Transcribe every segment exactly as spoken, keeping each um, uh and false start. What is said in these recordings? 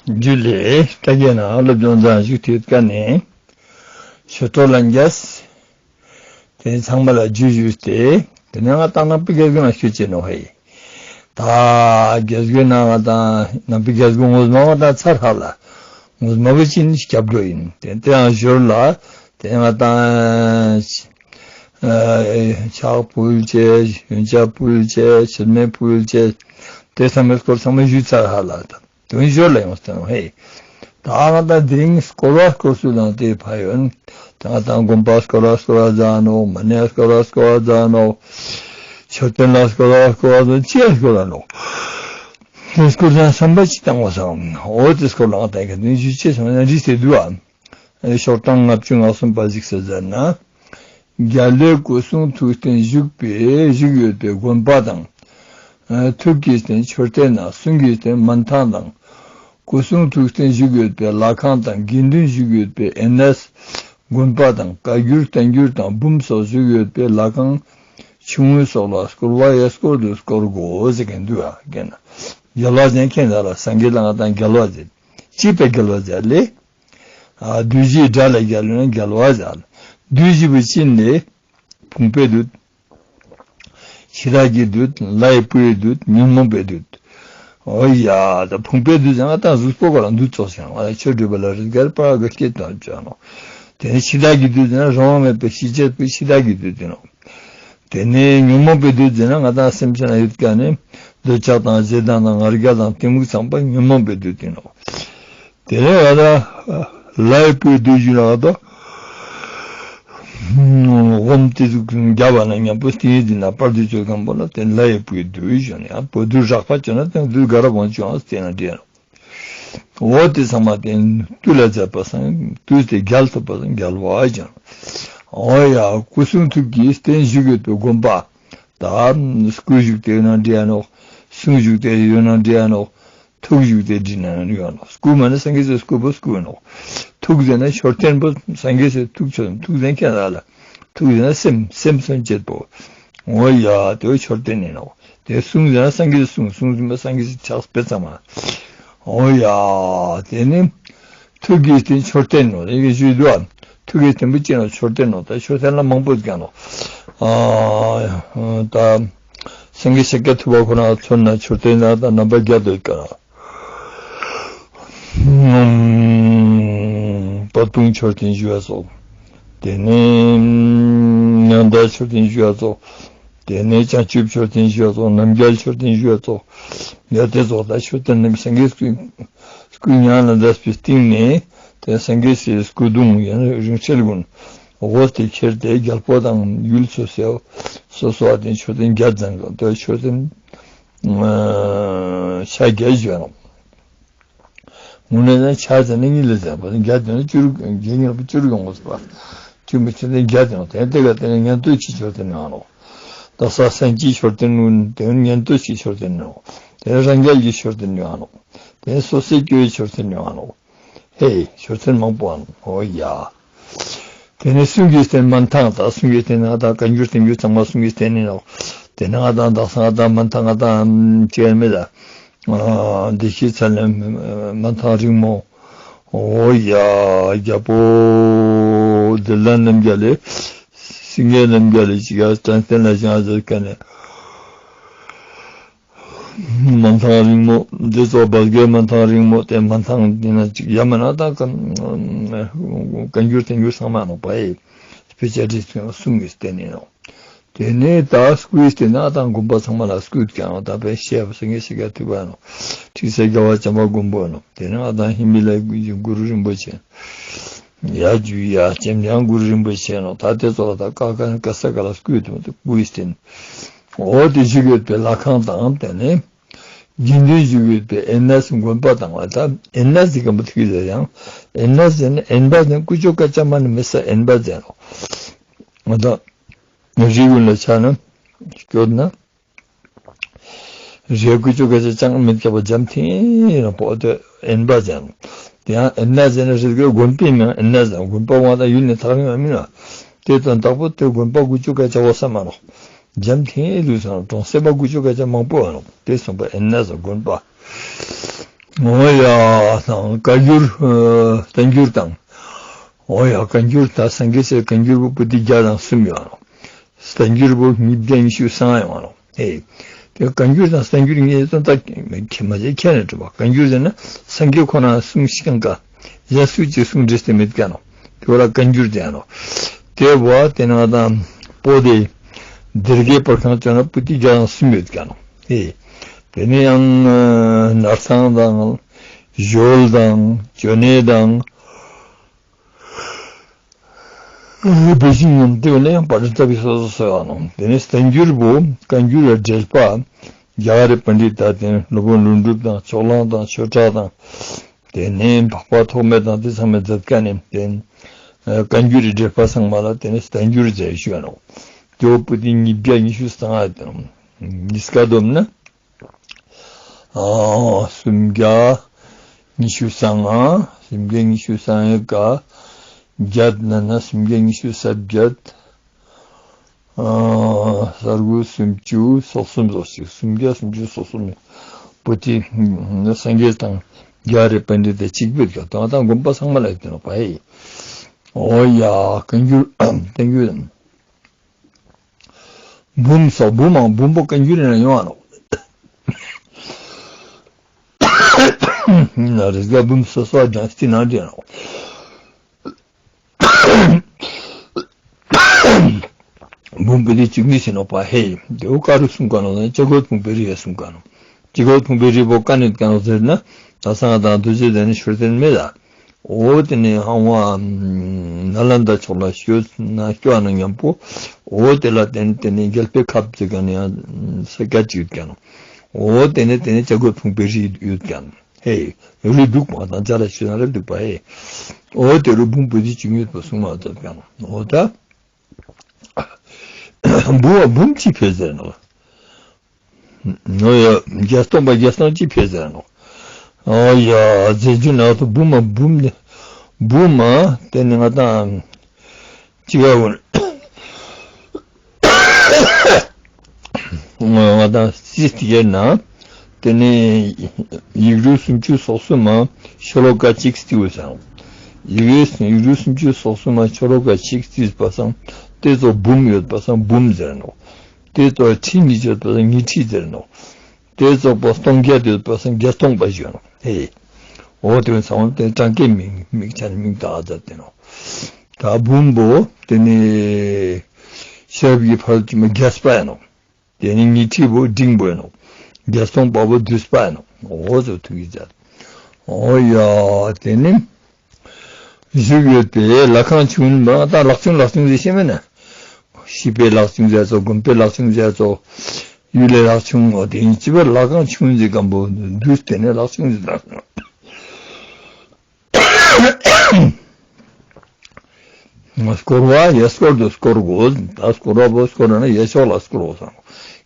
ཇུ་ལེ། ད་ག་ན་སློབ་སྦྱོང་མཛད་བཞུགས་ཏེ་ཡོད་ཁན་ནི་ཆོས་གྲོགས་ལྷན་རྒྱས། དེ་ཚང་མ་ལ་ཇུ་ཞུས་ཏེ། དེ་ནས་ང་ཏང་ནང་པའི་རྒྱལ་སྒོའི་ནང་ཞུ་ཅེས་ནོག་ཧེ། ད་རྒྱལ་སྒོའི་ནང་ང་ཏང་ནང་པའི་རྒྱལ་སྒོ་ངོ་མ་ང་ཏང་ཚར་ཧ་ལ། ངོ་མ་བོ་ཅི་ནི་སྐྱབས་འགྲོ་ཡིན། དེ་དེའང་ཞོར་ལ་དེ་ང་ཏང་ཕྱག་ཕུལ་ཅེས། ཡོན་ཆབ་ཕུལ་ཅེས། ཕྱེ་མ་ཕུལ་ཅེས། དེ་ཚང་མའི་སྐོར་ཚང་མ་ཞུས་ཚར་ཧ་ལ། ད་དོན་ཞོར་ལ་ཡོང་སྟེ་ནོག་ཧེ། ད་ང་ཏང་དེ་རིང་སྐོར་བ་སྐོར་ཚུལ་ལ་དེ་ཕ་ཡོན། ད་ང་ཏང་དགོན་པ་སྐོར་བ་སྐོར་བ་མཛད་ནོག། མ་ཎི་སྐོར་བ་སྐོར་བ་མཛད་ནོག། མཆོད་རྟེན་ལ་སྐོར་བ་སྐོར་བ་ཅི་ཡང་སྐོར་བ་ནོག། དེ་སྐོར་ལ་བསམ་པ་ཅི་བཏང་བ་སང་འོ་དེ་སྐོར་ལ་ང་ཏང་གི་དོན་ཞུ་ཅེས་སོང་ན་རིས་ཏེ་འདུག་ཨ། ཤོག་གྲངས་ལྔ་བཅུ་ང་གསུམ་པ་གཟིགས་ས་ཟེར་ན། རྒྱལ་བའི་སྐུ་གསུང་ཐུགས་རྟེན་བཞུགས་པའི་བཞུགས་ཡོད་པའི་དགོན་པ་དང་། ཨ་ཐུགས་ཀྱི་རྟེན་མཆོད་རྟེན་ནང་། གསུང་གི་རྟེན་མན་ཐང་དང་། སྐུ་གསུང་ཐུགས་རྟེན་བཞུགས་ཡོད་པའི་ལྷ་ཁང་དང་། དགེ་འདུན་བཞུགས་ཡོད་པའི་ཨེ་ནས་དགོན་པ་དང་། བཀའ་འགྱུར་བསྟན་འགྱུར་དང་འབུམ་སོགས་བཞུགས་ཡོད་པའི་ལྷ་ཁང་ཆུང་ངུ་སོགས་ལ་སྐོར་བ་ཡ་སྐོར་དུ་སྐོར་དགོས་ཟེར་ཁན་འདུག་ཨ། རྒྱལ་བ་ཟེར་ཁན་ལ་སངས་རྒྱས་ལ་ང་ཏང་རྒྱལ་བ་ཟེར། ཅི་ཕིའ་རྒྱལ་བ་ཟེར་ལེ། ཨ་བདུད་བཞིའི་དགྲ་ལ་རྒྱལ་བ་ན་རྒྱལ་བ་ཟེར། བདུད་བཞི་པོ་ཅི་ནི་ཕུང་པོའི་བདུད། འཆི་བདག་གི་བདུད། ལྷའི་བུའི་བདུད། ཉོན་མོངས་པའི་བདུད། འོ་ཡ། ད་ཕུང་པོའི་བདུད་ཟེར་ན་ང་ཏང་གཟུགས་པོ་ག་རང་བདུད་ཚོགས་ཤིང་ང་ཆོས་སྒྲུབ་པ་ལ་རིགས་དགར་པ་ག་སྐྱེད་དང་བཅོ་ནོག། དེ་ནས་འཆི་བདག་གི་བདུད་ཟེར་ན་རང་དབང་མེད་པའི་ཤི་ཆད་པའི་འཆི་བདག་གི་བདུད་ཡིན་ནོག། དེ་ནས་ཉོན་མོངས་པའི་བདུད་ཟེར་ན་ང་ཏང་སེམས་ཅན་ལ་ཡོད་ཁན་ནི་འདོད་ཆགས་དང་ཞེ་སྡང་དང་ང་རྒྱལ་དང་གཏི་མུག་ཚང་མ་ཉོན་མོངས་པའི་བདུད་ཡིན་ནོག། དེ་ནས་ང་ཏང་ལྷའི་བུའི་བདུད་ཟེར་ན་ང་ཏང་འོ་དེ་ཟུག་རྒྱལ་བ་ན་མཉམ་པོ་སྟེང་ཡིན་ན་བར་དུ་གཅོད་ཁན་པོ་ལ་དེ་ལྷའི་བུའི་བདུད་ཟེར་ནས་ཡང་བུ་བདུད་རགས་པ་བཅོས་ན་དེ་བདུད་ག་ར་བང་ཆུང་ང་སྟེང་ན་འདྲེན་ནོག། འོ་དེ་ཚང་མ་དེ་བཏུལ་ལ་མཛད་པ་སང་བཏུལ་ཏེ་རྒྱལ་ཐུབ་པ་སང་རྒྱལ་བ་ཟེར། འོ་ཡ། སྐུ་གསུང་ཐུགས་ཀྱི་རྟེན་བཞུགས་ཡོད་པའི་དགོན་པ། ད་སྐུ་བཞུགས་ཏེ་ཡོད་ན་འདྲེན་ནོག། གསུང་བཞུགས་ཏེ་ཡོད་ན་འདྲེན་ནོག། ཐུགས་བཞུགས་ཏེ་འདྲེན་ནོག། སྐུ་མ་ནི་སངས་རྒྱས་སི་སྐུ་པོ་སྐུ་ཡིན་ནོག། ཐུགས་ཟེར་ན་མཆོད་རྟེན་པོ་སངས་རྒྱས་སི་ཐུགས་མཆོད། ཐུགས་ཟེར་ཁན་ལ་ཐུགས་ཟེར་ན་སེམས་སེམས་སེམས་བསྐྱེད་པོ། འོ་ཡ། དེ་བོ་མཆོད་རྟེན་ཡིན་ནོག། དེ་གསུང་ཟེར་ན་སངས་རྒྱས་གསུང་། གསུང་ཟེར་ན་སངས་རྒྱས་ཕྱག་དཔེ་ཚང་མ། འོ་ཡ། དེ་ནི་ཐུགས་ཀྱི་རྟེན་མཆོད་རྟེན་ནོག། དེ་གི་ཞུས་དུག་ཨ། ཐུགས་ཀྱི་རྟེན་པོ་ཅི་ནོག། མཆོད་རྟེན་ནོག། ད་མཆོད་རྟེན་ལ་མང་པོ་ཡོད་ཀྱག་ནོག། ཨ་ད་སངས་རྒྱས་ཤཱཀྱ་ཐུབ་པ་ཁོ་ན་མཚོན་ན་མཆོད་རྟེན་ལ་ད་རྣམ་པ་བརྒྱད་ཡོད་ཀྱག། ཨུམ། པད་སྤུངས་མཆོད་རྟེན་ཞུ་བ་སོགས། དེ་ནས་མཉན་ཡོད་མཆོད་རྟེན་ཞུ་བ་སོགས། དེ་ནས་བྱང་ཆུབ་མཆོད་རྟེན་ཞུ་བ་སོགས། རྣམ་རྒྱལ་མཆོད་རྟེན་ཞུ་བ་སོགས། ཡ་དེ་ཚོ་ད་མཆོད་རྟེན་རྣམས་སངས་རྒྱས་སྐུ་སྐུ་མྱ་ངན་ལས་འདས་པའི་སྟིང་ནས་དེ་སངས་རྒྱས་སི་སྐུ་གདུང་ཡང་ན་རིང་བསྲེལ་ཀུན་འོ་དེ་ཁྱེར་ཏེ་རྒྱལ་པོ་དང་ཡུལ་སོ་སོའི་སོ་སོ་བ་དེ་མཆོད་རྟེན་བརྒྱད་བརྩམས་ཀྱང་དེ་མཆོད་རྟེན་ཆ་བརྒྱད་ཞུ་བ་ནོག། དངོས་གནས་ན་ཆ་ཟེར་ན་གཉིས་ལས་ཟེར་བ་བརྒྱད་དེ་ནི་བཅུ་དྲུག་བརྒྱད་གཉིས་ལ་བཅུ་དྲུག་ཡོང་དགོས་པ། དེ་མི་ཆོད་དེ་བརྒྱད་དེ་ནོག། དེ་དེ་ག་དེ་ནི་ཉན་ཐོས་ཀྱི་མཆོད་རྟེན་ཡོང་ནོག། ད་ས་སེམས་ཅན་གྱི་མཆོད་རྟེན་ནོག། དེ་ནི་ཉན་ཐོས་ཀྱི་མཆོད་རྟེན་ནོག། དེ་ནི་རང་རྒྱལ་གྱི་མཆོད་རྟེན་ཡོང་ནོག། དེ་ནི་སོ་སོའི་སྐྱེ་བོའི་མཆོད་རྟེན་ཡོང་ནོག། ཧེ། མཆོད་རྟེན་མང་པོ་ཡོང་ནོག། འོ་ཡ། དེ་ནས་གསུང་གི་རྟེན་མན་ཐང་དང་། གསུང་གི་རྟེན་ན་ད་བཀའ་འགྱུར་བསྟན་འགྱུར་ཚང་མ་གསུང་གི་རྟེན་ཡིན་ནོག། དེ་ནས་ང་དང་དག་ས་ང་དང་མན་ཐང་ང་དང་ཅི་ཡང་མེད་ད། ཨ་བདེ་གཤེགས་ཚལ་ལས་མན་ཐང་རིང་མོ། འོ་ཡ། རྒྱལ་པོ་བདེ་ལྡན་རྣམ་རྒྱལ་ལས་སེང་གེ་རྣམ་རྒྱལ་ལས་ཅིག་ཡ་བྲམ་ཟེ་ལ་བཞེངས་ཟེར་ཁན་ནི་མན་ཐང་རིང་མོ། འདི་ཚོ་བ་གའི་མན་ཐང་རིང་མོ། དེ་མན་ཐང་འདི་ན་ཅིག་ཡ་མ་ན་ད་བཀའ་འགྱུར་བསྟན་འགྱུར་ཚང་མ་ནོག་པ་ཨེ། དཔེ་ཆ་རིས་གསུང་གི་རྟེན་ཡིན་ནོག། དེ་ནས་ད་སྐུའི་རྟེན་ན་ད་དགོན་པ་ཚང་མ་ལ་སྐུ་ཡོད་ཀྱག་ནོག། ད་དཔེ་བཤད་པ་སངས་རྒྱས་ཤཱཀྱ་ཐུབ་པ་ནོག། ཁྲིག་སེ་རྒྱལ་བ་བྱམས་པ་མགོན་པོ་ནོག། དེ་ནས་ང་དང་ཧི་མ་ལ་ཡའི་གུ་རུ་རིན་པོ་ཆེ། ཡ་ཇུ་ཡ་འཇམ་དབྱངས་གུ་རུ་རིན་པོ་ཆེ་ནོག། ད་དེ་ཚོ་ལ་ད་ཀ་ཀ་ཀ་ས་ཀ་ལ་སྐུ་ཡོད་དེ་མ་གཏོགས་སྐུའི་རྟེན། འོ་དེ་བཞུགས་ཡོད་པའི་ལྷ་ཁང་དང་། དེ་ནས་དགེ་འདུན་བཞུགས་ཡོད་པའི་ཨེ་ནས་དགོན་པ་དང་། ད་ཨེ་ནས་ཟེར་ཁན་པོ་ཐིག་ཟེར་ཡང་ཨེ་ནས་ཟེར་ན་དབེན་པ་ཟེར་ན་ཀུ་ཅོ་ཀ་ཅ་མ་ནི་མེད་ས་དབེན་པ་ཟེར་ནོག། ང་དང་རི་ཀུན་ལ་ཆ་ན་སྐྱོད་ན། རི་ཀུ་ཅོ་ཀ་ཅ་ཅང་མེད་ཀྱག་པ་འཇམ་ཐིང་རང་པོ་དེ་དབེན་པ་ཟེར། དེ་ཡང་དབེན་ན་ཟེར་ན་རི་ཀའི་དགོན་པའི་མིང་དབེན་ན་ཟེར། དགོན་པ་བོ་ད་ཡུལ་ནས་ཐག་རིང་བ་མིན་ན། དེ་དང་དག་པོ་དེ་དགོན་པ་ཀུ་ཅོ་ཀ་ཅ་བོ་ས་མ་ནོག། འཇམ་ཐིང་ལུས་སོང་གྲོང་གསེབ་པ་ཀུ་ཅོ་ཀ་ཅ་མང་པོ་ཡོད་ནོག། དེ་སོང་པ་དབེན་ན་ཟེར་དགོན་པ། འོ་ཡ་དང་བཀའ་འགྱུར་ཨ་བསྟན་འགྱུར་དང་། འོ་ཡ་བཀའ་འགྱུར་ད་སངས་རྒྱས་སི་བཀའ་འགྱུར་པོ་པོ་ཏི་བརྒྱ་དང་གསུམ་ཡོད་ནོག། བསྟན་འགྱུར་པོ་ཉིས་བརྒྱ་ཉི་ཤུ་རྩ་ལྔ་ཡོད་ནོག། ཨེ། དེ་བཀའ་འགྱུར་དང་བསྟན་འགྱུར་གཉིས་དོན་དག་ཁྱད་མ་ཆེ་ཁྱད་ནས་གྲུབ་པ། བཀའ་འགྱུར་ཟེར་ན་སངས་རྒྱས་ཁོ་རང་གསུང་ཤིག་གང་ག་གཞན་སུ་ཅིག་གསུང་འདྲེས་ཏེ་མེད་ཀ་ནོག། དེ་བོ་ལ་བཀའ་འགྱུར་ཟེར་ནོག། དེ་བོ་དེ་ནང་དང་པོ་དེ་སྡེ་དགེ་པར་ཁང་བཅོ་ན་པོ་ཏི་བརྒྱ་དང་གསུམ་ཡོད་ཀ་ནོག། ཨེ། དེ་ནས་ཡང་ཨ་ནར་ཚང་དང་ཞོལ་དང་ཇོ་ནེ་དང་། བེ་ཤིང་ངམ་དེ་བོ་ནས་ཡང་པར་ལྟ་བུའི་སོ་སོ་སོ་ཡོད་ནོག། དེ་ནས་བསྟན་འགྱུར་པོ་བཀའ་འགྱུར་ལ་འགྲེལ་པ་རྒྱ་གར་རི་པཎ་ཌི་ཏ་དེ་ནས་སློབ་དཔོན་ཀླུ་སྒྲུབ་དང་ཕྱོགས་གླང་དང་ཆོས་གྲགས་དང་། དེ་ནས་འཕགས་པ་ཐོགས་མེད་དང་དེ་ཚང་མས་མཛད་མཁན་ནི་དེ་ནས་བཀའ་འགྱུར་རི་འགྲེལ་པ་ཚང་མ་ལ་དེ་ནས་བསྟན་འགྱུར་ཟེར་ཞུ་ཡོད་ནོག། དེ་བོ་པོ་ཏི་ཉིས་བརྒྱ་ཉི་ཤུ་རྩ་ལྔ་དང་ཉིས་ཀ་བསྡོམས་ན། ཨ་སུམ་བརྒྱ་ཉི་ཤུ་རྩ་ལྔ། སུམ་བརྒྱ་ཉི་ཤུ་རྩ་ལྔའི་ཀ་བརྒྱད་ན་ན་སུམ་བརྒྱ་ཉི་ཤུ་རྩ་བརྒྱད། ཨ་ས་དགུ་སུམ་ཅུ་སོ་གསུམ་ཙོགས་ཤིག། སུམ་བརྒྱ་སུམ་ཅུ་སོ་གསུམ་པོ་ཏི་སངས་རྒྱས་དང་རྒྱ་གར་རི་པཎ་ཌི་ཏ་གཅིག་པོའི་ཀ་དང་དང་དགོན་པ་ཚང་མ་ལ་ཡོད་དེ་ནོག་པ་ཧེ། འོ་ཡ་བཀའ་འགྱུར་བསྟན་འགྱུར་དང་། འབུམ་སོགས་འབུམ་མང་འབུམ་པོ་བཀའ་འགྱུར་ན་ཡོང་ང་ནོག། རེས་འགའ་འབུམ་སོ་སོ་ཡང་སྟེ་ན་འདྲེ་ནོག། འབུམ་པོ་ཏི་བཅུ་གཉིས་ཟེར་ནོག་པ་ཧེ། དེ་བོ་ག་རུ་གསུངས་ཀ་ནོག་ཟེར་ན་ལྕགས་སྒོ་ཕུང་པོའི་རི་ཡ་གསུངས་ཀ་ནོག། ལྕགས་སྒོ་ཕུང་པོའི་རི་བོ་ག་ནས་ཀ་ནོག་ཟེར་ན་ད་སང་དང་དུས་ཚོད་དེ་ནི་ཤུར་དེ་ནི་མེད་ད། འོ་དེ་ནས་ཧང་བ་ནཱ་ལནྡ་ཕྱོགས་ལ་ཤོད་ན་སྐྱོ་ན་མཉམ་པོ། འོ་དེ་ལ་དེ་ནས་དེ་ནས་རྒྱལ་པོའི་ཁབ་ཟེར་ག་ནས་ཡང་ས་སྐད་ཅིག་ཡོད་ཀ་ནོག། འོ་དེ་ནས་དེ་ནས་ལྕགས་སྒོ་ཕུང་པོའི་རི་ཡོད་ཀ་ནོག། ཧེ། རི་འདུག་པ་དང་ཅ་ལག་ཤོད་ན་རི་འདུག་པ་ཧེ། འོ་དེ་རུ་འབུམ་པོ་ཏི་བཅུ་གཉིས་པོ་གསུངས་མ་ཐུབ་ཀ་ནོག། འོ་ད་འབུམ་བ་འབུམ་ཅི་ཕེ་ཟེར་ནོག། འོ་ཡ་བརྒྱད་སྟོང་པ་བརྒྱད་སྟོང་ཅི་ཕེ་ཟེར་ནོག། འོ་ཡ་རྗེས་འཇུག་ནང་དུ་འབུམ་མ་འབུམ་ནི་འབུམ་མ་དེ་ནི་ང་དང་ཅི་ག་བོ་ང་དང་སི་ཏི་ཡེར་ན་དེ་ནི་ཡིག་རུས་སུམ་ཅུ་སོ་གསུམ་མ་ཤོ་ལོ་ཀ་གཅིག་སྟེ་བོ་སང་། ཡིག་རུས་ཡིག་རུས་སུམ་ཅུ་སོ་གསུམ་མ་ཤོ་ལོ་ཀ་གཅིག་སྟེ་པ་སང་དེ་ཚོ་འབུམ་ཡོད་པ་སང་འབུམ་ཟེར་ནོག། དེ་ཚོ་ཁྲི་གཉིས་ཡོད་པ་སང་ཉི་ཁྲི་ཟེར་ནོག། དེ་ཚོ་པོ་སྟོང་བརྒྱད་ཡོད་པ་སང་བརྒྱད་སྟོང་པ་ཞུ་ནོག། ཧེ། འོ་དེ་ཚང་མ་དེ་གྲངས་ཀའི་མིང་མིང་ཆ་ནི་མིང་བཏགས་ད་དེ་ནོག། ད་འབུམ་པོ་དེ་ནི་ཤེས་རབ་ཀྱི་ཕ་རོལ་ཏུ་ཕྱིན་པ་རྒྱས་པ་ཡིན་ནོག། དེ་ནི་ཉི་ཁྲི་པོ་འབྲིང་པོ་ཡིན་ནོག། བརྒྱད་སྟོང་པ་པོ་བསྡུས་པ་ཡིན་ནོག། འོ་ཚོ་ཐུགས་ཀྱི་མཛད། འོ་ཡ་དེ་ནི་བཞུགས་ཡོད་པའི་ལྷ་ཁང་ཆུང་མ་དང་ལྷ་ཁང་ཆུང་ལྷ་ཁང་ཆུང་ཟེར་ཤེས་མེད་ན། ཤེས་པའི་ལྷ་ཁང་ཆུང་ཟེར་ཚོ་དགོན་པའི་ལྷ་ཁང་ཆུང་ཟེར་ཚོ་ཡུལ་ལས་ལྷ་ཁང་ཆུང་ངོ་དེ་ཡིན་ཅི་པར་ལྷ་ཁང་ཆུང་ཟེར་གམ་པོ་བསྡུས་ཏེ་ནི་ལྷ་ཁང་ཆུང་ཟེར་ན། སྐོར་བ་ཡ་སྐོར་དུ་སྐོར་དགོས། ད་སྐོར་བ་པོ་སྐོར་ན་ཡ་ཕྱོགས་ལ་སྐོར་བ་སང་།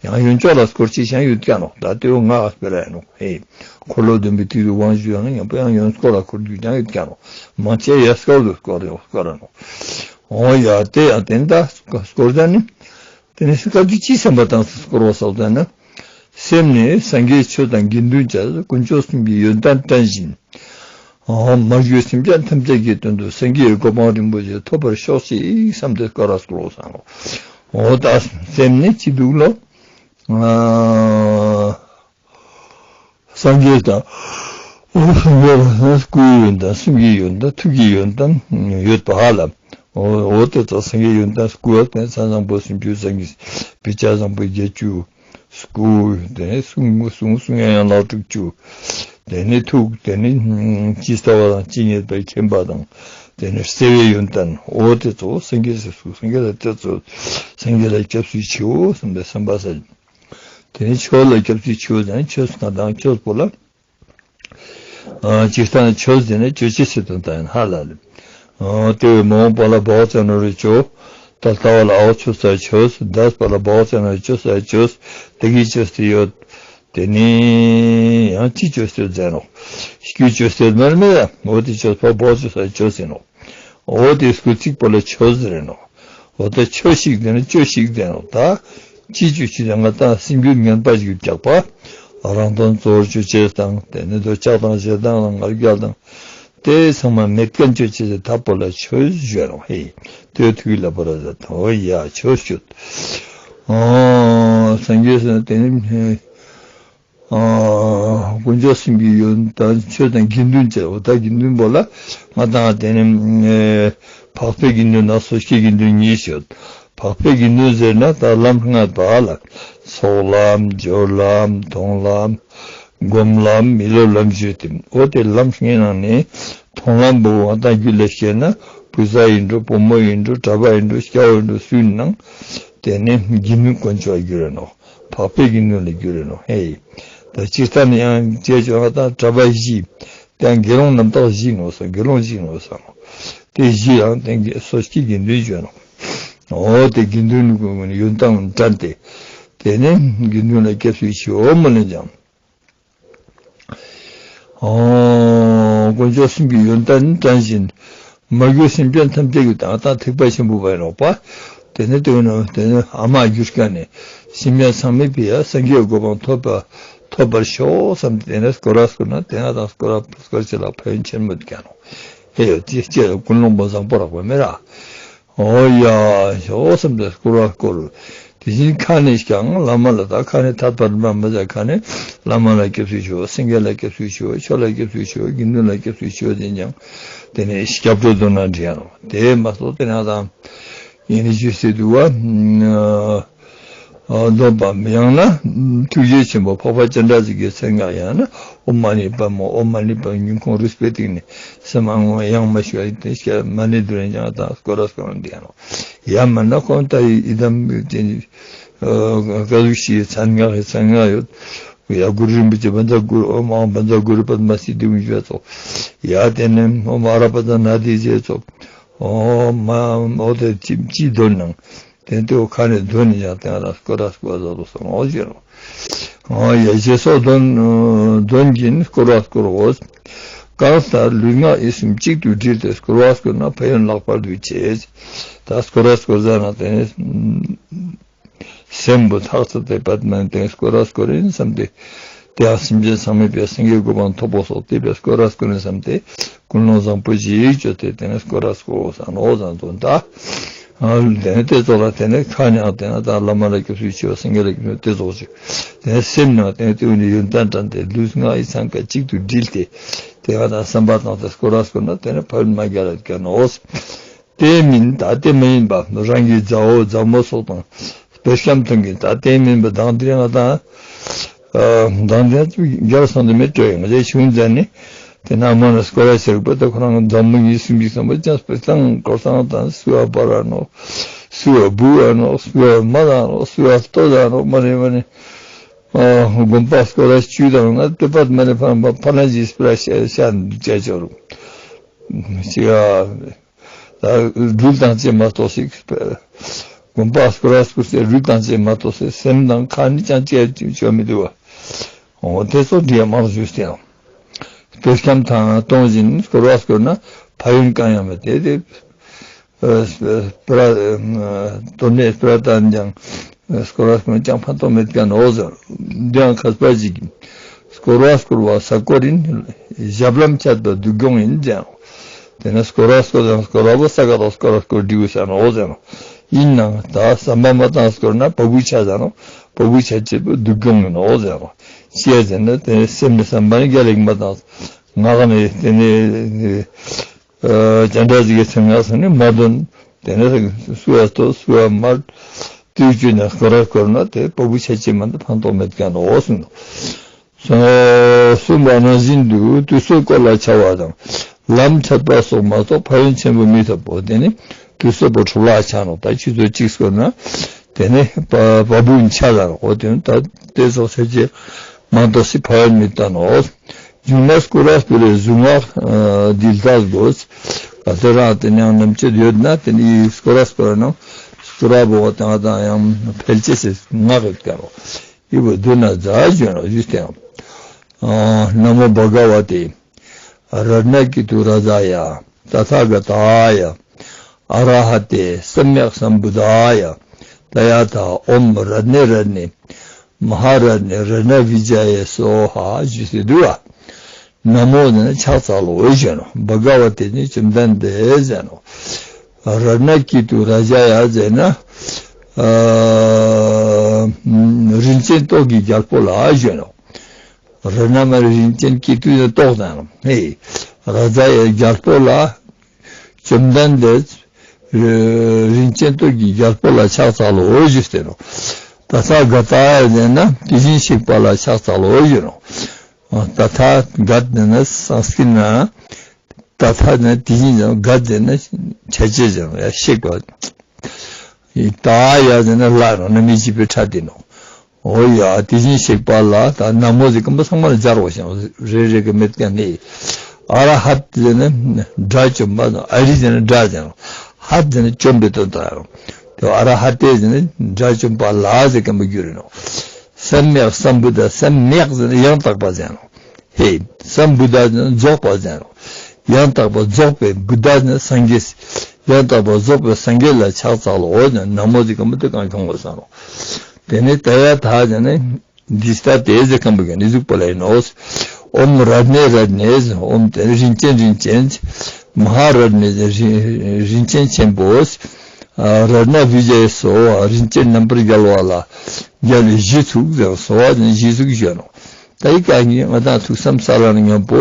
ཡང་གཡོན་ཕྱོགས་ལ་སྐོར་ཅིག་ཤང་ཡོད་ཀ་ནོག། ད་དེ་བོ་ང་སྤེ་ར་ཡིན་ནོག། ཧེ། འཁོར་ལོ་སྡོམ་པའི་ཐིག་ཏུ་དབང་ཞུ་ཡང་ཡང་པོ་ཡང་གཡོན་སྐོར་ལ་སྐོར་རྒྱུ་ཀྱང་ཡོད་ཀ་ནོག། མང་ཆེ་ཡ་སྐོར་དུ་སྐོར་ཡོད་སྐོར་ནོག། འོ་ཡ་དེ་ཡང་དེ་ད་སྐོར་ད་ནི། དེ་ནི་སྐབས་དུ་ཅི་བསམ་པ་དང་སྐོར་བ་སོགས་ད་ནི། སེམས་ནི་སངས་རྒྱས་ཆོས་དང་དགེ་འདུན་བཅས་དཀོན་མཆོག་གསུམ་གྱི་ཡོན་ཏན་དྲན་བཞིན། མ་གྱུར་སེམས་ཅན་ཐམས་ཅད་ཀྱི་དོན་དུ་སངས་རྒྱས་གོ་འཕང་རིན་པོ་ཆེ་ཐོབ་པར་ཤོག་ཅིག་བསམ་སྟེ་སྐོར་ར་སྐོར་བ་སང་། འོ་ད་སེམས་ནི་ཅི་འདུག་ལོ། སངས་རྒྱས་དང་། འོ་སངས་རྒྱས་ལ་སྐུའི་ཡོན་ཏན་སེམས་ཀྱི་ཡོན་ཏན་ཐུགས་ཀྱི་ཡོན་ཏན་ཡོད་པ་ཧ་ལམ། འོ་འོ་དེ་ཚོ་སངས་རྒྱས་ཡོན་ཏན་སྐུ་ཡོད་དེ་མཚན་བཟང་པོ་སུམ་ཅུ་རྩ་གཉིས། དཔེ་བྱད་བཟང་པོ་བརྒྱད་ཅུ། སྐུ། དེ་ནས་གསུང་གསུང་གསུང་ཡང་ཡང་ལག་དྲུག་ཅུ། དེ་ནས་ཐུགས། དེ་ནས་ཇི་ལྟ་བ་དང་ཇི་སྙེད་པའི་མཁྱེན་པ་དང་། དེ་ནས་བརྩེ་བའི་ཡོན་ཏན། འོ་དེ་ཚོ་སངས་རྒྱས་སུ་སངས་རྒྱས་ལ་དེ་ཚོ་སངས་རྒྱས་ལ་སྐྱབས་སུ་མཆིའོ་བསམ་པའི་བསམ་པ་ཟེར། དེ་ནས་ཆོས་ལ་སྐྱབས་སུ་མཆིའོ་ཟེར་ན་ཆོས་ང་དང་ཆོས་པོ་ལ། ཨ་ཅི་ལྟར་ཆོས་ཟེར་ན་ཆོས་ཅི་ཟེར་དོན་དག་ཡིན་ཧ་ལ་ལེ། ཨ་དེ་བས་མ་འོངས་པ་ལ་བག་ཅ་ན་རེ་ཆོས། ད་ལྟ་བ་ལ་འ་བོ་ཆོས་ཟེར་ཆོས། འདས་པ་ལ་བག་ཅ་ན་རེ་ཆོས་ཟེར་ཆོས། དེ་གི་ཆོས་དེ་ཡོད། དེ་ནས་ཡང་ཅི་ཆོས་དེ་ཟེར་ནོག། སྐུའི་ཆོས་དེ་མར་མེད་ཡ། འོ་དེ་ཆོས་པ་བག་ཆོས་ཟེར་ཆོས་ཟེར་ནོག། འོ་དེ་སྐུལ་ཚིག་པོ་ལ་ཆོས་ཟེར་ནོག། འོ་ད་ཆོས་ཤིག་དེ་ནི་ཆོས་ཤིག་དེ་ནོག། ད་ཅི་ཆོས་ཤིག་དེ་ང་ད་སེམས་རྒྱུད་ངན་པ་ཞིག་རྒྱག་པ། རང་དོན་གཙོ་བོར་ཅོ་ཅེས་དང་དེ་ནི་འདོད་ཆགས་དང་ཞེ་སྡང་དང་ང་རྒྱལ་དང་དེ་ཚང་མ་མེད་མཁན་ཅོ་ཅེས་སི་ཐབས་པོ་ལ་ཆོས་ཞུ་ནོག་ཧེ། དེ་ཐུགས་ལ་པོ་ར་ཟ་དང་འོ་ཡ་ཆོས་ཞུ། ཨ་སངས་རྒྱས་ཟེར་ན་དེ་ནི་ཨ་དཀོན་མཆོག་གསུམ་གྱི་ཡོན་ཏན་ཆོས་དང་དགེ་འདུན་བྱས། འོ་ད་དགེ་འདུན་པོ་ལ་ང་དང་དེ་ནི་ཨེ་འཕགས་པའི་དགེ་འདུན་དང་སོ་སྐྱེའི་དགེ་འདུན་གཉིས་ཡོད། འཕགས་པའི་དགེ་འདུན་ཟེར་ན་ད་ལམ་ལྔ་པ་ལ་ཚོགས་ལམ་སྦྱོར་ལམ་མཐོང་ལམ་སྒོམ་ལམ་མི་སློབ་ལམ་ཞུས་ཏེ། འོ་དེ་ལམ་ལྔའི་ནང་ནས་མཐོང་ལམ་པོ་ང་དང་རྒྱུད་ལ་སྐྱེས་ན་བུ་ཚ་ཡིན་འགྲོ་བུ་མོ་ཡིན་འགྲོ་གྲྭ་པ་ཡིན་འགྲོ་སྐྱ་བོ་ཡིན་འགྲོ་སུ་ཡིན་ནང་དེ་ནི་དགེ་འདུན་དཀོན་མཆོག་གྱུར་རེ་ནོག་འཕགས་པའི་དགེ་འདུན་ལ་གྱུར་རེ་ནོག་ཧེ། ད་སྤྱིར་བཏང་ནི་ཡང་ཅེས་བྱ་བ་དང་གྲྭ་པ་བཞི། དེ་ཡང་དགེ་སློང་རྣམ་དག་བཞི་ནོག་ས་དགེ་སློང་བཞི་ནོག་ས་ནོག་དེ་བཞི་ཡང་དེ་གི་སོ་སྐྱེའི་དགེ་འདུན་བྱོན་ནོག་འོ་དེ་དགེ་འདུན་ཡོན་ཏན་དྲན་ཏེ་དེ་ནི་དགེ་འདུན་ལ་སྐྱབས་སུ་མཆིའོ་མོ་ལེན་ཀྱང་། ཨོ། དཀོན་མཆོག་གསུམ་གྱི་ཡོན་ཏན་དྲན་བཞིན། མ་གྱུར་སེམས་ཅན་ཐམས་ཅད་ཀྱི་དང་ད་ཐེག་པ་ཆེན་པོ་བས་ནོག་པ། དེ་ནི་དེ་ནི་དེ་ནི་ཨ་མ་གྱུར་ཀ་ནས་སེམས་ཅན་ཚང་མའི་ཕི་ཡ་སངས་རྒྱས་གོ་འཕང་ཐོབ་པ་ཐོབ་པར་ཤོག་བསམ་སྟེ་དེ་ནི་སྐོར་ར་སྐོར་ན་དེ་ན་དང་སྐོར་ར་སྐོར་ཅེས་ལ་ཕན་ཡོན་ཆེན་མོ་ཀ་ནོག་ཧེ་ཡོད་ཅེས་ཅེས་ཀུན་སློང་པོ་བཟང་པོ་རག་པ་མེད་ར། འོ་ཡ། ཞོག་བསམ་སྟེ་སྐོར་བ་སྐོར། དེ་བཞིན་ཁ་ནས་ཀྱང་བླ་མ་ལ་ད་ཁ་ནས་ཐད་པར་མ་མ་ཟ་ཁ་ནས་བླ་མ་ལ་སྐྱབས་སུ་མཆིའོ་སེང་གེ་ལ་སྐྱབས་སུ་མཆིའོ་ཆོས་ལ་སྐྱབས་སུ་མཆིའོ་དགེ་འདུན་ལ་སྐྱབས་སུ་མཆིའོ་དེ་ཀྱང་དེ་ནས་སྐྱབས་འགྲོ་འདོན་ན་འདྲི་ཡ་ནོག་དེ་མ་སོགས་དེ་ན་དང་ཡིན་ནི་ཞུས་ཏེ་འདུག་བ། འདོན་པའམ་ཡང་ན་ཐུགས་རྗེ་ཆེན་པོ་འཕགས་པ་སྤྱན་རས་གཟིགས་ཀྱི་མཚན་སྔགས་ཡང་ན་ཨོཾ་མ་ཎི་པདྨོ་ཨོཾ་མ་ཎི་པདྨོ་སྙིང་ཁོང་རུས་པའི་གཏིང་ནས་སེམས་ཨ་ངོ་ཡང་མ་ཞུ་བ་ཡིན་ཏེ་ཤ་མ་ཎི་དུ་རེན་ཀྱང་དང་སྐོར་ར་སྐོར་ར་འདི་ཡང་ནོག་ཡང་མིན་ན་ཁོང་ལྟ་ཡི་ཨི་དམ་ཀ་ཟུག་ཤི་མཚན་སྔགས་ཡི་མཚན་སྔགས་ཡོད། ཡ་གུ་རུ་རིན་པོ་ཆེ་བཛྲ་གུ་རུ་ཨོཾ་ཨཱཿ་བཛྲ་གུ་རུ་པདྨ་སིདྡྷི་ཧཱུྃ་ཞུ་བ་ཙོགས། ཡ་དེ་ནས་ཨོཾ་ཨ་ར་པ་ཙ་ན་དྷཱིཿ་ཞེས་ཙོགས། ཨོཾ་མ་ཨོ་དེ་ཅི་ཅི་འདོན་ནང་། དེ་ལྟེ་བ་ཁ་ནས་འདོན་ནས་ཀྱང་དེ་ལ་སྐོར་ར་སྐོར་ར་ལོ་སོང་ཨོ་ཞེས་ནོག་ཨོ་ཡ་ཞེས་སོགས་འདོན་འདོན་གྱིན་སྐོར་ར་སྐོར་འོ། གང་ལྟར་ལུས་ངག་ཡིད་གསུམ་གཅིག་ཏུ་དྲིལ་ཏེ་སྐོར་བ་སྐོར་ན་ཕན་ཡོན་ལྷག་པར་དུ་ཆེ། ད་སྐོར་ར་སྐོར་ཟ་ན་དེ་ནས། སེམས་པོ་ཐག་ཆོད་དེ་པད་མ་དེ་སྐོར་ར་སྐོར་ཡིན་བསམ་སྟེ། དེ་ཡང་སེམས་ཅན་ཚང་མའི་ཕི་ཡ་སེང་གེའི་གོ་འཕང་ཐོབ་པོ་སོགས་དེ་ཕི་ཡ་སྐོར་ར་སྐོར་ཡིན་བསམ་སྟེ། ཀུན་སློང་བཟང་པོ་ཞིག་བཅོས་ཏེ་དེ་ནས་སྐོར་ར་སྐོར་ས་ནོག་བཟང་དོན་ད། དེ་ནས་དེ་ཚོགས་ལ་དེ་ནས་ཁ་ནས་དེ་ན་ད་བླ་མ་ལ་སྐྱབས་སུ་མཆིའོ་སེང་གེ་ལ་སྐྱབས་སུ་མཆིའོ་དེ་ཚོགས་ཅིག་དེ་ནས་སེམས་ནང་དེ་ནས་དེ་བོ་ནི་ཡོན་ཏན་དྲན་ཏེ་ལུས་ངག་ཡིད་ཚང་ཀ་གཅིག་ཏུ་དྲིལ་ཏེ། དེ་ཡང་ད་བསམ་པ་བཏང་སྟེ་སྐོར་ར་སྐོར་ན་དེ་ནས་ཕན་ཡོན་མ་རྒྱལ་ལ་ཀ་ནོག་དེ་མིན་ད་དེ་མ་ཡིན་པ་རང་གི་མཛའ་བོ་མཛའ་མོ་སོགས་དང་སྤེལ་ཤམ་ཐུན་གྱི་ད་དེ་མིན་པ་དང་དེ་རིང་ང་དང་དང་དེ་རྒྱལ་སོང་དེ་མེད་འགྲོ་ཡང་དེ་ཆུང་ཙ་ནི་དེ་ན་མ་ན་སྐོར་ར་ཆེར་པ་ད་ཁོ་རང་མཛའ་མོ་གཉིས་གསུམ་གྱི་བསམ་པ་ཅང་སྤེལ་སྟངས་སྐོར་སྟངས་དང་སུ་བ་བར་བ་ནོག་སུ་བ་བུ་བ་ནོག་སུ་བ་མ་ད་ནོག་སུ་བ་ལྟོ་ད་ནོག་མ་ནི་མ་ནི་དགོན་པ་སྐོར་ར་བཅུ་དང་ན་དེ་པད་མ་ནི་ཕ་ཕ་ན་ཇི་སྤེ་ར་ཤ་ཤ་ཅ་ཅོ་རུ་ཅི་ཡ། ད་རུལ་དང་བཅས་མ་གཏོགས་ཤིག་དགོན་པ་སྐོར་ར་སྐོར་སེ་རུལ་དང་བཅས་མ་གཏོགས་སེ་སེམས་དང་ཁ་ནི་ཅང་བཅས་ཅོ་མི་འདུག་བ། འོ་དེ་ཚོ་འདི་ཡང་མང་ཞུས་ཏེ་ཡང་། སྤེལ་ཤམ་ཐང་གཏོང་བཞིན་སྐོར་བ་སྐོར་ན་ཕན་ཡོན་གང་ཡང་མེད་དེ་དེ། སྤེ་ར་དོན་ནས་སྤེ་ར་ཏང་ཀྱང་སྐོར་བ་སྐོར་ན་ཅང་ཕན་ཐོགས་མེད་ཀ་ནོག་ཟེར། འདི་ཡང་མཁས་པ་ཞིག་གིས། སྐོར་བ་སྐོར་བ་ས་སྐོར་ཡིན། ཞབས་ལམ་ཆད་པ་སྡུག་གྱོང་ཡིན་ཟེར། དེ་ནས་སྐོར་བ་སྐོར་དང་སྐོར་བ་བོ་ས་ག་དང་སྐོར་བ་སྐོར་འདྲི་བོ་ཟེར་ནོག་ཟེར་ནོག་ཡིན་ནའང་ད་བསམ་པ་མ་བཏང་སྐོར་ན་བ་སྤུ་ཆ་ཟེར་ནོག་བ་སྤུ་ཆ་ཆེ་པོ་སྡུག་གྱོང་ཡིན་ནོག་ཟེར་ནོག་ཅི་ཟེར་ན་དེ་ནས་སེམས་ནི་བསམ་པ་ནི་རྒྱལ་ལེགས་མ་བཏང་། ངག་ནས་དེ་ནས་སྤྱན་རས་གཟིགས་ཀྱི་མཚན་སྔགས་ཟེར་ནས་མ་འདོན། དེ་ནས་སུ་བ་ལྟོ་སུ་བ་མར་དུས་རྒྱུན་ནས་སྐོར་ར་སྐོར་ན་དེ་བ་སྤུ་ཆ་ཆེ་མ་ད་ཕན་ཐོགས་མེད་ཀ་ནོག་གསུངས་ནོག་གསུངས་པ་ནང་བཞིན་དུ་དུས་སུ་སྐོར་ལ་བྱ་བ་དང་ལམ་ཆད་པ་སོགས་མ་གཏོགས་ཕན་ཡོན་ཆེན་པོ་མི་ཐོབ་བོ། དེ་ནི་དུས་སུ་བོ་འཕྲོ་བརླག་ཆ་ནོག་ད་ཆུ་ཚོད་གཅིག་སྐོར་ན་དེ་ནི་བ་སྤུ་ཆ་ཟེར་ནོག་འོ་དེ་ནི་ད་དེ་ཚོ་ཆ་ཆེ་མ་གཏོགས་སི་ཕན་ཡོན་མི་ད་ནོག་མཇུག་ན་སྐོར་ར་སྐོར་རེ་གཟུངས་སྔགས་འདི་ལྟར་དགོས། ག་ཚོད་རང་དེ་ནས་ནམ་ཆད་ཡོད་ན་དེ་ནི་སྐོར་ར་སྐོར་ར་ནང་སྐོར་ར་བོ་དང་དང་ཡང་འཕེལ་ཅེས་སི་སྔགས་ཡོད་ཀ་རོ། ཡི་བོ་འདོན་ན་མཛའ་བརྗོད་ན་ཞུས་ཏེ། ཨ་ན་མོ་བྷ་ག་ཝ་ཏེ། རཏྣ་ཀི་ཏུ་རཱ་ཛཱ་ཡ། ཏ་ཐཱ་ག་ཏཱ་ཡ། ཨ་ར་ཧ་ཏེ། སམྱཀ་སམ་བུདྡྷཱ་ཡ། ཏ་ཡ་ཐཱ། ཨོཾ་རཏྣེ་རཏྣེ། མ་ཧཱ་རཏྣེ་རཏྣ་བི་ཇ་ཡེ་སྭཱ་ཧཱ་ཞུས་ཏེ་འདུག་པ། ན་མོ་ཟེར་ན་ཕྱག་འཚལ་ལོ་ཞུ་ནོག། བྷ་ག་བ་ཏེ་ནི་བཅོམ་ལྡན་འདས་ཟེར་ནོག། རཏྣ་ཀེ་ཏུ་རཱ་ཛ་ཡ་ཟེར་ན་ཨ་རིན་ཆེན་ཏོག་གི་རྒྱལ་པོ་ལ་ཞུ་ནོག། རཏྣ་མ་རིན་ཆེན་ཀེ་ཏུ་ནི་ཏོག་ཟེར་ནོག། ཧེ། རཱ་ཛ་ཡ་རྒྱལ་པོ་ལ། བཅོམ་ལྡན་འདས་རིན་ཆེན་ཏོག་གི་རྒྱལ་པོ་ལ་ཕྱག་འཚལ་ལོ་ཞུས་ཏེ་ནོག། ཏ་ཐཱ་ག་ཏ་ཡ་ཟེར་ན་དེ་བཞིན་གཤེགས་པ་ལ་ཕྱག་འཚལ་ལོ་ཞུ་ནོག། ཏ་ཐཱ་ག་ཏ་ཟེར་ན་སཾསྐྲྀཏ་ན་ཏ་ཐཱ་ཟེར་ན་དེ་བཞིན་ཟེར་ནོག། ག་ཏ་ཟེར་ན་ཆ་ཅེས་ཟེར་ནོག། ཡ་གཤེགས་པ། ཏ་ཡ་ཟེར་ན་ལ་ནོག། རྣམ་དབྱེ་བཞི་པའི་ཕྲད་དེ་ནོག། འོ་ཡ་དེ་བཞིན་གཤེགས་པ་ལ། ད་ན་མོ་ཟེར་ཁན་པོ་ཚང་མ་ལ་སྦྱར་བ་ཞིག་རེ་རེ་གི་མེད་ཀ་ནི། ཨ་ར་ཧཏ་ཟེར་ན་དགྲ་བཅོམ་པ་ནོག། ཨ་རི་ཟེར་ན་དགྲ་ཟེར་ནོག། ཧཏ་ཟེར་ན་བཅོམ་པའི་དོན་དག་ཡང་། དེ་ཨ་ར་ཧ་ཏེ་ཟེར་ན་དགྲ་བཅོམ་པ་ལ་ཟེར་ཁན་པོ་གྱུར་ནོག། སམྱཀ་སམྦུདྡྷ། སམྱཀ་ཟེར་ན་ཡང་དག་པ་ཟེར་ནོག། ཧེ། སམ་བུདྡྷ་ཟེར་ན་རྫོགས་པ་ཟེར་ནོག། ཡང་དག་པ་རྫོགས་པའི། བུདྡྷ་ཟེར་ན་སངས་རྒྱས། ཡང་དག་པ་རྫོགས་པའི་སངས་རྒྱས་ལ་ཕྱག་འཚལ་ལོ་ཟེར་ན་ན་མོ་ཟེར་ཁན་པོ་དེ་གང་ཁྱོང་བ་ཟེར་ནོག། དེ་ནས་ཏདྱ་ཐཱ་ཟེར་ན་འདི་ལྟ་སྟེ་ཟེར་ཁན་པོ་གི་ནི་ཟུག་པོ་ལ་ཨིན་ནོག། ཨོཾ་རཏྣེ་རཏྣེ་ཟེར། ཨོཾ་དེ་ནི་རིན་ཆེན་རིན་ཆེན། མ་ཧཱ་རཏྣེ་ཟེར་རིན་རིན་ཆེན་ཆེན་པོ། ཨ་རཏྣ་བི་ཇ་ཡེ་སྭཱ་ཧཱ། རིན་ཆེན་རྣམ་པར་རྒྱལ་བ་ལ་རྒྱལ་བའི་གཞི་ཚུགས་ཟེར། སྭཱ་ཧཱ་ཟེར་ན་གཞི་ཚུགས་ཞུ་ནོག། ད་ཨི་ཀ་ནི་ང་དང་ཐུགས་བསམ་ས་ལ་ནི་མཉམ་པོ་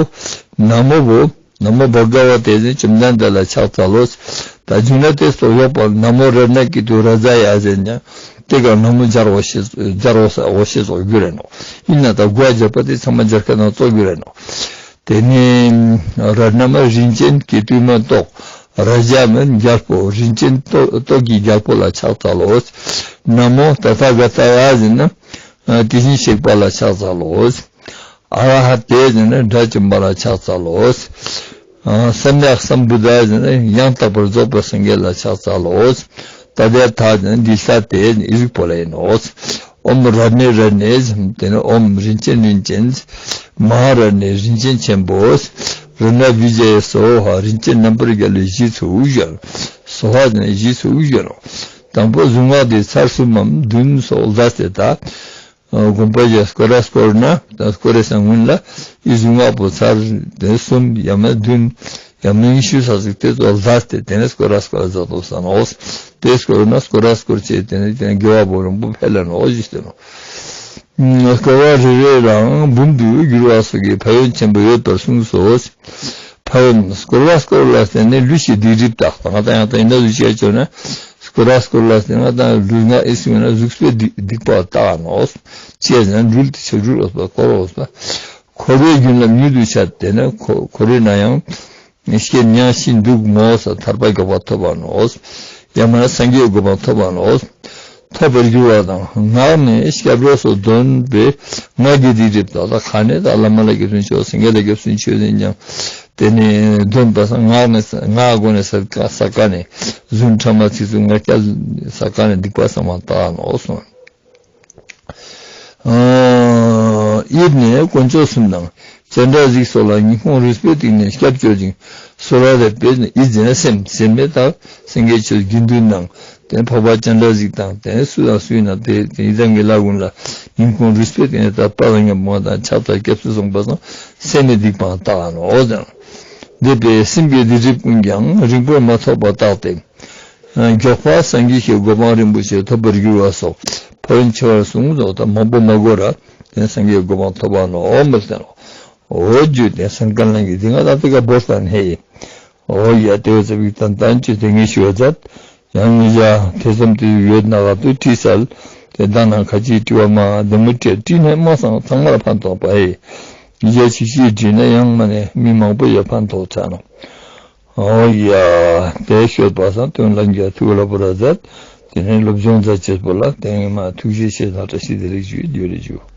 ན་མོ་བོ། ན་མོ་བྷ་ག་བ་ཏེ་ཟེར་ན་བཅོམ་ལྡན་འདས་ལ་ཕྱག་འཚལ་ལོ། ད་མཇུག་ན་ཏེ་སོགས་ཡོག་པ་ན་མོ་རཏྣ་ཀེ་ཏུ་རཱ་ཛ་ཡ་ཟེར་ན་ཏེ་ཀ་ན་མོ་སྦྱར་བ་ཤེས་སྦྱར་བ་ཤེས་སོགས་གྱུར་རེ་ནོག། ཨིན་ན་ད་གོ་བ་རྒྱབ་པ་ཏེ་ཚང་མ་སྦྱར་ཁན་ནང་ཙོགས་གྱུར་རེ་ནོག། ཏེ་ནེ་རཏྣ་མ་རིན་ཆེན་ཀེ་ཏུ་མ་ཏོག། རཱ་ཛ་མ་རྒྱལ་པོ། རིན་ཆེན་ཏོག་ཏོག་གི་རྒྱལ་པོ་ལ་ཕྱག་འཚལ་ལོ། ན་མོ་ཏ་ཐཱ་ག་ཏ་ཡ་ཟེར་ན་ཨ་དེ་བཞིན་གཤེགས་པ་ལ་ཕྱག་འཚལ་ལོ། ཨ་ར་ཧ་ཏེ་ཟེར་ན་དགྲ་བཅོམ་པ་ལ་ཕྱག་འཚལ་ལོ། ཨ་སམྱཀ་སམ་བུདྡྷ་ཟེར་ན་ཡང་དག་པར་རྫོགས་པའི་སངས་རྒྱས་ལ་ཕྱག་འཚལ་ལོ། ཏདྱ་ཐཱ་ཟེར་ན་འདི་ལྟ་སྟེ་ཟེར་ན་ཨི་ཟུག་པོ་ལ་ཨིན་ནོག། ཨོཾ་རཏྣེ་རཏྣེ་ཟེར་ན་ཏེ་ནི་ཨོཾ་རིན་ཆེན་རིན་ཆེན། མ་ཧཱ་རཏྣེ་རིན་ཆེན་ཆེན་པོ། རཏྣ་བི་ཇ་ཡེ་སྭཱ་ཧཱ། རིན་ཆེན་རྣམ་པར་རྒྱལ་བའི་གཞི་ཚུགས་ཞུ་ནོག། སྭཱ་ཧཱ་ཟེར་ན་གཞི་ཚུགས་ཞུ་ནོག། དང་པོ་གཟུངས་སྔགས་འདི་ཚར་གསུམ་མམ་བདུན་སོགས་ལ་སྟེ་ད། དགོངས་པ་རྒྱ་སྐོར་ར་སྐོར་ན་ད་སྐོར་རེ་སང་སྔུན་ལ་ཨི་གཟུངས་སྔགས་པོ་ཚར་ཏེ་གསུམ་ཡང་མེན་བདུན་ཡང་མེན་ཉི་ཤུ་ས་ཟིག་ཏེ་ཙོགས་ལ་སྟེ་ཏེ་ནེ་སྐོར་ར་སྐོར་ར་མཛད་དོ་ས་ནོག། ཏེ་སྐོར་ན་སྐོར་ར་སྐོར་ཅེས་ཏེ་ནེ་ཏེ་ནེ་དགེ་བ་པོ་རིང་པོ་འཕེལ་ལ་ནོག་ཞུས་ཏེ་ནོག། སྐོར་བ་རེ་རེ་རང་འབུམ་དུ་འགྱུར་བ་སོགས་ཀྱི་ཕན་ཡོན་ཆེན་པོ་ཡོད་པར་གསུངས་སོ། ཕན་ཡོན། སྐོར་བ་སྐོར་ལ་བརྟེན་ནས་ལུས་ཀྱི་སྡིག་སྒྲིབ་དག། ད་ང་དང་ཡང་ད་ཨིན་ན་ལུས་ཀྱི་ཡ་ཅོ་ན་སྐོར་བ་སྐོར་ལ་བརྟེན་ང་དང་ལུས་ངག་ཡིད་གསུམ་ན་གཟུགས་པོའི་སྡིག་སྡིག་པ་དག་ནོག། ཅི་ཟེར་ན་འགྲུལ་ཏེ་ཆ་འགྲུལ་འོས་པ་སྐོར་འོས་པ། འཁོར་བའི་རྒྱུན་ལ་མྱུར་དུ་ཆད་དེ་ནི་འཁོར་བའི་ནང་ཡང་། ཤེས་ཉན་ཤིན་ཏུ་མོ་ས་ཐར་པ་མགྱོགས་པ་ཐོབ་པ་ནོག། ཡང་མིན་ན་སངས་རྒྱས་གོ་འཕང་ཐོབ་པ་ནོག། ཐོབ་པར་འགྱུར་བ་དང་ངག་ནི་སྐྱབས་འགྲོ་སོགས་འདོན་པའི་ངག་གི་སྡིག་སྒྲིབ་དག། ད་ཁ་ནས་ད་བླ་མ་ལ་སྐྱབས་སུ་མཆིའོ། སངས་རྒྱས་ལ་སྐྱབས་སུ་མཆིའོ་ཟེར་ཀྱང་ཏེ་ནེ་འདོན་པ་སང་ངག་ནས་ངག་སྒོ་ནས་ས་ས་ཀ་ནས་རྫུན་ཕྲ་མ་ཚིག་རྩུབ་ངག་འཁྱལ་ས་ཀ་ནས་སྡིག་པ་སང་མ་དག་ནོག་གསུངས། ཨ་ཡིད་ནི་དཀོན་མཆོག་གསུམ་དང་སྤྱན་རས་གཟིགས་སོགས་ལ་སྙིང་ཁོང་རུས་པའི་གཏིང་ནས་སྐྱབས་བཅོལ་ཅིང་གསོལ་བ་འདེབས་པས་ནི། ཡིད་ཟེར་ན་སེམས། སེམས་མེད་དག་སངས་རྒྱས་ཆོས་དགེ་འདུན་དང་ཏེ་འཕགས་པ་སྤྱན་རས་གཟིགས་དང་ཏེ་སུ་དང་སུ་ཡིན་ན་ཏེ་ཡི་དམ་གྱི་ལྷ་ཀུན་ལ་སྙིང་ཁོང་རུས་པའི་གཏིང་ནས་ད་དཔའ་བ་མཉམ་པོ་དང་ཕྱག་འཚལ་སྐྱབས་སུ་སོང་པ་སང་སེམས་མེད་སྡིག་པའང་དག་ནོག་ཟེར། འདས་པའི་སེམས་ཀྱི་སྡིག་སྒྲིབ་ཀུན་ཀྱང་རིང་པོར་མ་ཐོགས་པ་དག་སྟེ། མགྱོགས་པ་སངས་རྒྱས་ཀྱི་གོ་འཕང་རིན་པོ་ཆེ་ཐོབ་པར་འགྱུར་བ་སོགས་ཕན་ཡོན་ཆེ་བར་གསུངས་སོ། ད་མང་པོ་མ་གོ་ར་ཏེ་སངས་རྒྱས་གོ་འཕང་ཐོབ་པ་ནོག་འོ་མ་ཟེར་ནོག། འོ་ཇུ་ཏེ་སན་ཀན་ལན་གྱི་འདི་ང་ད་ཏེ་ཀ་བོར་སྟན་ཧེ། འོ་ཡ་ཏེ་བོ་ཚ་བིག་ཏན་ཏན་ཅི་ཏེ་ངེ་ཤི་བ་མཛད། ཡང་ངེ་ཞ་ཐེ་ཚོམ་ཏེ་ཡོད་ན་ག་ཏུ་དྲིས་སལ། ཏེ་ད་ན་ཁ་ཅིག་དྲི་བ་མ་དེ་མོ་དྲིས་དྲིས་ནས་མ་སང་ཚང་མ་ལ་ཕན་ཐོགས་པ་ཧེ། ངེ་ཞ་ཅིག་ཅིག་དྲིས་ན་ཡང་མ་ནས་མི་མང་པོ་ཡ་ཕན་ཐོགས་ཚ་ནོག། འོ་ཡ། ཏེ་ཤོད་པ་སང་དོན་ལ་རྒྱ་ཐུགས་ལ་པོ་ར་མཛད། ཏེ་ནེ་སློབ་སྦྱོང་མཛད་ཅེས་པོ་ལ་ཏེ་ངེ་མ་ཐུགས་རྗེ་ཆེ་དང་བཀྲ་ཤིས་བདེ་ལེགས་ཞུ་རྒྱུ་རེ་ཞུ།